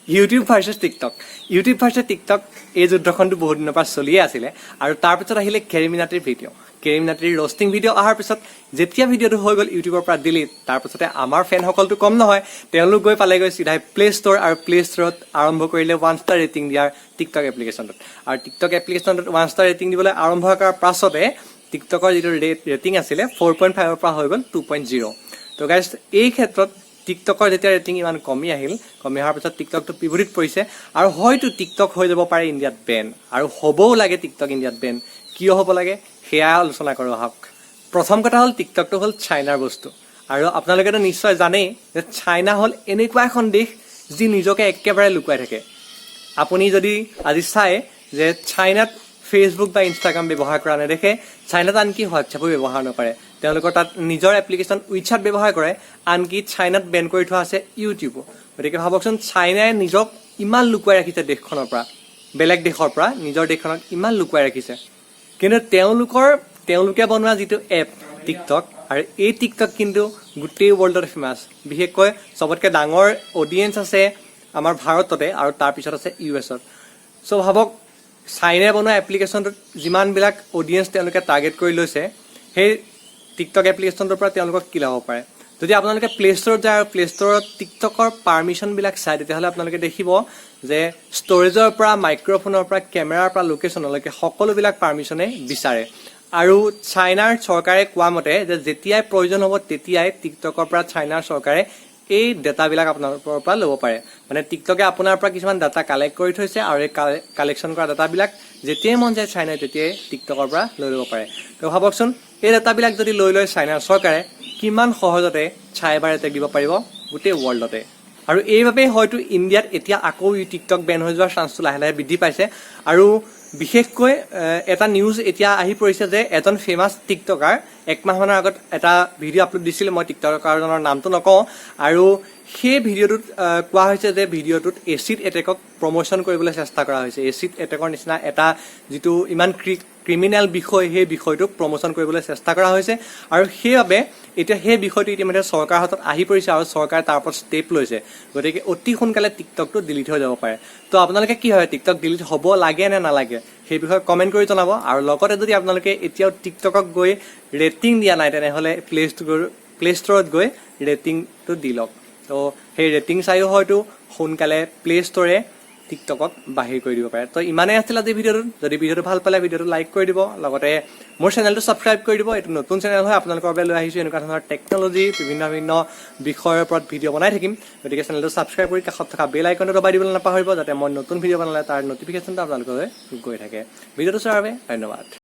YouTube versus TikTok, YouTube versus TikTok, এই যুদ্ধখনটো বহুত দিনৰ পৰা চলিয়ে আছিলে। আৰু তাৰপিছত আহিলে কেৰিমিনাটিৰ ভিডিঅ'। কেৰিমিনাটিৰ ৰষ্টিং ভিডিঅ' অহাৰ পিছত যেতিয়া ভিডিঅ'টো হৈ গ'ল ইউটিউবৰ পৰা ডিলিট, তাৰপিছতে আমাৰ ফেনসকলটো কম নহয়। তেওঁলোক গৈ পালেগৈ চিধাই প্লে ষ্ট'ৰ আৰু প্লে ষ্ট'ৰত আৰম্ভ কৰিলে ওৱান ষ্টাৰ ৰেটিং দিয়াৰ টিকটক এপ্লিকেশ্যনটোত। আৰু টিকটক এপ্লিকেশ্যনটোত ওৱান ষ্টাৰ ৰেটিং দিবলৈ আৰম্ভ কৰাৰ পাছতে টিকটকৰ যিটো ৰেটিং আছিলে, 4.5ৰ পৰা হৈ গ'ল 2.0। তো গাইজ, এই ক্ষেত্ৰত টিকটকৰ যেতিয়া ৰেটিং ইমান কমি আহিল, কমি অহাৰ পিছত টিকটকটো বিপৰীত পৰিছে আৰু হয়তো টিকটক হৈ যাব পাৰে ইণ্ডিয়াত বেন। আৰু হ'বও লাগে টিকটক ইণ্ডিয়াত বেন। কিয় হ'ব লাগে, সেয়া আলোচনা কৰোঁ আহক। প্ৰথম কথা হ'ল, টিকটকটো হ'ল চাইনাৰ বস্তু। আৰু আপোনালোকেতো নিশ্চয় জানেই যে চাইনা হ'ল এনেকুৱা এখন দেশ যি নিজকে একেবাৰে লুকুৱাই থাকে। আপুনি যদি আজি চাই যে চাইনাত ফেচবুক বা ইনষ্টাগ্ৰাম ব্যৱহাৰ কৰা নেদেখে, চাইনাত আনকি হোৱাটছএপো ব্যৱহাৰ নকৰে। তেওঁলোকৰ তাত নিজৰ এপ্লিকেশ্যন উইচাট ব্যৱহাৰ কৰে। আনকি চাইনাত বেন কৰি থোৱা আছে ইউটিউবো। গতিকে ভাবকচোন, চাইনাই নিজক ইমান লুকুৱাই ৰাখিছে দেশখনৰ পৰা, বেলেগ দেশৰ পৰা নিজৰ দেশখনক ইমান লুকুৱাই ৰাখিছে। কিন্তু তেওঁলোকে বনোৱা যিটো এপ টিকটক, আৰু এই টিকটক কিন্তু গোটেই ৱৰ্ল্ডত ফেমাছ। বিশেষকৈ চবতকৈ ডাঙৰ অডিয়েঞ্চ আছে আমাৰ ভাৰততে আৰু তাৰপিছত আছে ইউ এছত। চ' ভাবক, চাইনাই বনোৱা এপ্লিকেশ্যনটোত যিমানবিলাক অডিয়েঞ্চ তেওঁলোকে টাৰ্গেট কৰি লৈছে, সেই টিকটক এপ্লিকেশ্যনটোৰ পৰা তেওঁলোকক কি লাভ হ'ব পাৰে? যদি আপোনালোকে প্লে ষ্ট'ৰত যায় আৰু প্লে ষ্ট'ৰত টিকটকৰ পাৰ্মিশ্যনবিলাক চায়, তেতিয়াহ'লে আপোনালোকে দেখিব যে ষ্ট'ৰেজৰ পৰা, মাইক্ৰ'ফোনৰ পৰা, কেমেৰাৰ পৰা লোকেশ্যনলৈকে সকলোবিলাক পাৰ্মিশ্যনে বিচাৰে। আৰু চাইনাৰ চৰকাৰে কোৱা মতে যে যেতিয়াই প্ৰয়োজন হ'ব, তেতিয়াই টিকটকৰ পৰা চাইনাৰ চৰকাৰে এই ডেটাবিলাক আপোনালোকৰ পৰা ল'ব পাৰে। মানে টিকটকে আপোনাৰ পৰা কিছুমান ডাটা কালেক্ট কৰি থৈছে আৰু এই কালেকশ্যন কৰা ডাটাবিলাক যেতিয়াই মন যায় চাইনাই, তেতিয়াই টিকটকৰ পৰা লৈ ল'ব পাৰে। তো ভাবকচোন, এই ডাটাবিলাক যদি লৈ লয় চাইনাৰ চৰকাৰে, কিমান সহজতে চাইবাৰ এটেক দিব পাৰিব গোটেই ৱৰ্ল্ডতে। আৰু এইবাবেই হয়তো ইণ্ডিয়াত এতিয়া আকৌ ই টিকটক বেন হৈ যোৱাৰ চান্সটো লাহে লাহে বৃদ্ধি পাইছে। আৰু বিশেষকৈ এটা নিউজ এতিয়া আহি পৰিছে যে এজন ফেমাছ টিকটকাৰ একমাহমানৰ আগত এটা ভিডিঅ' আপলোড দিছিল। মই টিকটকাৰজনৰ নামটো নকওঁ। আৰু সেই ভিডিঅ'টোত কোৱা হৈছে যে ভিডিঅ'টোত এচিড এটেকক প্ৰমোশ্যন কৰিবলৈ চেষ্টা কৰা হৈছে। এচিড এটেকৰ নিচিনা এটা যিটো ইমান ক্ৰিমিনেল বিষয়, সেই বিষয়টোক প্ৰমোশ্যন কৰিবলৈ চেষ্টা কৰা হৈছে। আৰু সেইবাবে এতিয়া সেই বিষয়টো ইতিমধ্যে চৰকাৰৰ হাতত আহি পৰিছে আৰু চৰকাৰে তাৰ ওপৰত ষ্টেপ লৈছে। গতিকে অতি সোনকালে টিকটকটো ডিলিট হৈ যাব পাৰে। তো আপোনালোকে কি হয়, টিকটক ডিলিট হ'ব লাগে নে নালাগে, সেই বিষয়ে কমেণ্ট কৰি জনাব। আৰু লগতে যদি আপোনালোকে এতিয়াও টিকটকক গৈ ৰেটিং দিয়া নাই, তেনেহ'লে প্লে ষ্ট'ৰত গৈ ৰেটিংটো দি লওক। তো সেই ৰেটিং চাইও হয়তো সোনকালে প্লে ষ্ট'ৰে টিকটকক বাহিৰ কৰি দিব পাৰে। তো ইমানেই আছিল আজি ভিডিঅ'টোত। যদি ভিডিঅ'টো ভাল পালে, ভিডিঅ'টো লাইক কৰি দিব, লগতে মোৰ চেনেলটো ছাবস্ক্ৰাইব কৰি দিব। এইটো নতুন চেনেল হয়, আপোনালোকৰ বাবে লৈ আহিছোঁ এনেকুৱা ধৰণৰ টেকন'লজি, বিভিন্ন বিভিন্ন বিষয়ৰ ওপৰত ভিডিঅ' বনাই থাকিম। গতিকে চেনেলটো ছাবস্ক্ৰাইব কৰি কাষত থকা বেল আইকনটো দবাই দিবলৈ নাপাহৰিব, যাতে মই নতুন ভিডিঅ' বনালে তাৰ নটিফিকেশ্যনটো আপোনালোকলৈ গৈ থাকে। ভিডিঅ'টো চোৱাৰ বাবে ধন্যবাদ।